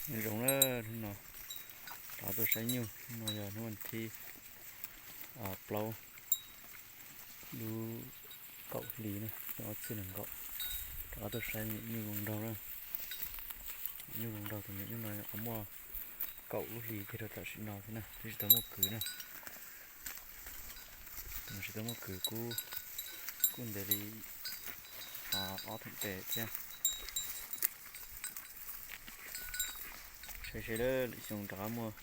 Nyob zoo na, hnub no rov qab tuaj saib nyuj, hnub no yog hnub vas thib plaub lub kaum hli na, xyoo ob txhiab nees nkaum. Rov qab tuaj saib me nyuam nyuj zoo nraug na. Nyuam nyuj zoo nraug, tus me nyuam nyuj no nyuam qhuav muaj kaum lub hlis kiag rau tam sim no xwb na, twb tsis tau muaj kwv na. Tus no tsis tau muaj kwv, kub ntev li ob theem pes thiab. Saib seb lwm xyoo rov qab muaj,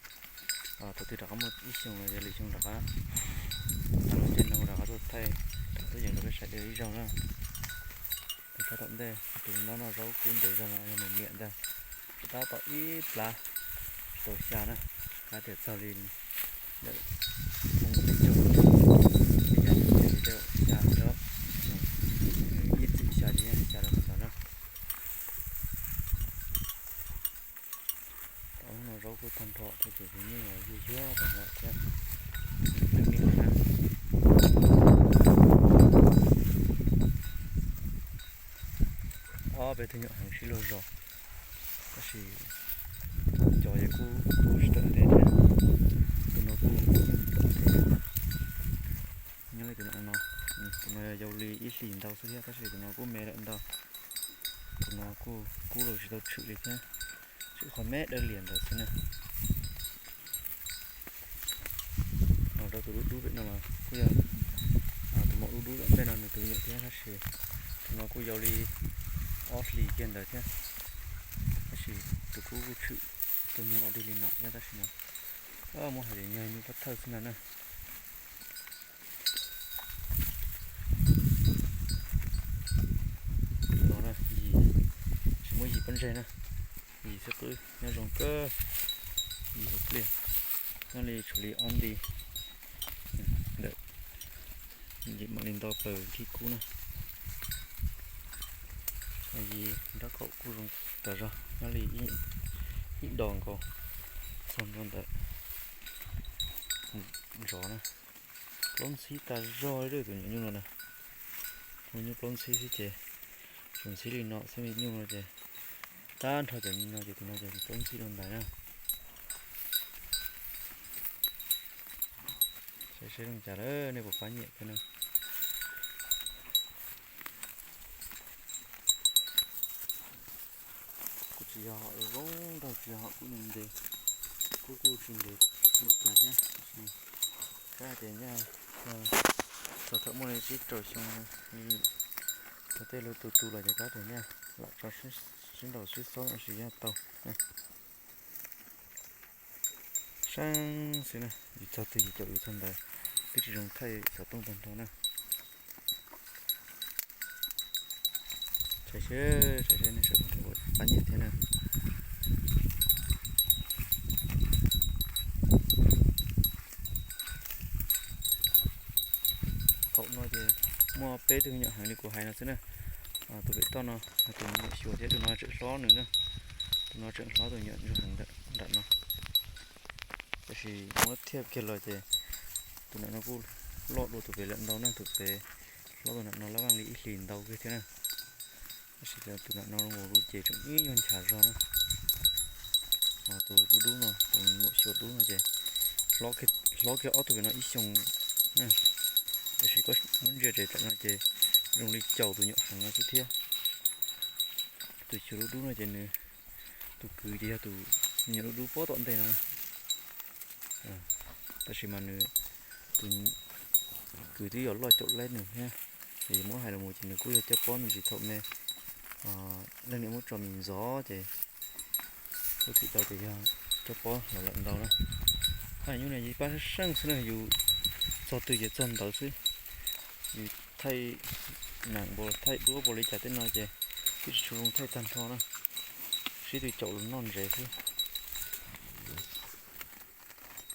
thaum twg rov qab muaj ib xyoos los ces lwm xyoo rov qab, rov qab tuaj thaij, rov qab tuaj yees rau peb saib dua ib zaug na. Tus sab tom ntej tus noj noj zaub kub ntev zog no yog nws niam ntag, tab tom ib plab tsis tau xya na, qab tias txog li ntawm xya, ib txwm xya ces yeej xya rau ntawd na. Tau hnub no zaub kuj tag nrho thiab ces tus nyuj los yuag yuag tas zog thiab. Ob peb tug nyuam heev sib luag zos, tab sis cov ces kuj tsis tau ntev thiab, tus no kuj tau ntev. Nyob li tus no, tus no yog yau li ib hlis ntau xwb thiab tab sis tus no kuj me lawm ntau. Tus no kuj kub los tsis tau tshwm li thiab, tshwm qhov me dawb lias ntawd xwb na. Los rau tus dub dub pem no los kuj yog tus maum dub dub tom ntej no nws tus me nyuam thiab tab sis tus no kuj yau li ob hlis kiag ntawd thiab. Tab sis tus kub kuj tshwm tus nyuag los dig li no thiab tab sis mas muab hais tias nyuag nyuj pov thawj xwb ntag na. No na, yim, tsis muaj yim pob ntseg na, yim xwb qwb nyob zoo kawg, yim hauv pliaj, nyob li tshuav li ob nti ntawm yim mam li ntau plaws khib kub na. Yim nrab qaum kuj zoo tas zog, nyob li ib dos nkaus txog ntua ntawm zov na. Plaub ntxhib tas zog li tus nyuam nyuj no na. Tus nyuj plaub ntxhib xwb ces, tus ntxhib li no xwb me nyuj no ces, tag nrho cov no ces tus no ces plaub ntxhib rau ntais na. Saib seb zoo cas lawm nej puas pab nyiam thiab na. Kuj tsis yog hom zoo nraug, tsis yog hom kub ntev, kub kuj tsis ntev npaum cas thiab. Kab tias nyaj txog thaum muaj li tsib rau xyoo, thaum tej lug tu tu los ces kab tias nyaj lam tso sib nraus sib xob los sis yog tau. Saib xwb na, yus txog twg yus caum yus txog ntawd, twb tsis zoo thaij xov tooj tag nrho na. Saib seb, saib seb nej sawv daws puas pab nyiam thiab na. Thaum no ces muaj peb tug me nyuam heev li kuv hais no xwb na. Tus pem toj no yog tus me nyuam xyuas thiab tus no tseem hlob nws na. Tus no tseem hlob tus me nyuam ntsuag heev nram no. Tab sis muab thiaj kiag los ces tus nram no kuj loj dua tus pem lawm ntau na, tus pem hlob tus nram no lab vaj li ib hlis ntau kiag thiab na. Tab sis tus nram no zoo nkaus lub cev tseem ib nyuag nchav zog na. Tus dub dub no, tus me nyuam xyuas dub no ces hlob kiag ob tug pem no ib xyoos na. Tab sis koj muab ntsia tsem tam no ces zoo li caum tus nyuam heev no xwb thiab. Tus xyuas dub dub no ces nws, tus kwv ces yog tus me nyuam dub dub pob tom ntej no na. Tab sis mas nws, tus kwv twb yog loj caum laib nws thiab. Ces muab hais los mus ces nws kuj yog coj pob me ntsis thaum me, leej niam muab tso mis ntxov ces kuj thim tau tias yog coj pob los lawm ntau na. Haj nyuj ne yus pab seej xwb na, yus txog twg ces txog ntawd xwb. Yus thaij nam npaum thaij duab npaum li cas tej no ces twb tsis tshua zoo thaij tag nrho na. Sib tw caum los noj ntsev xwb.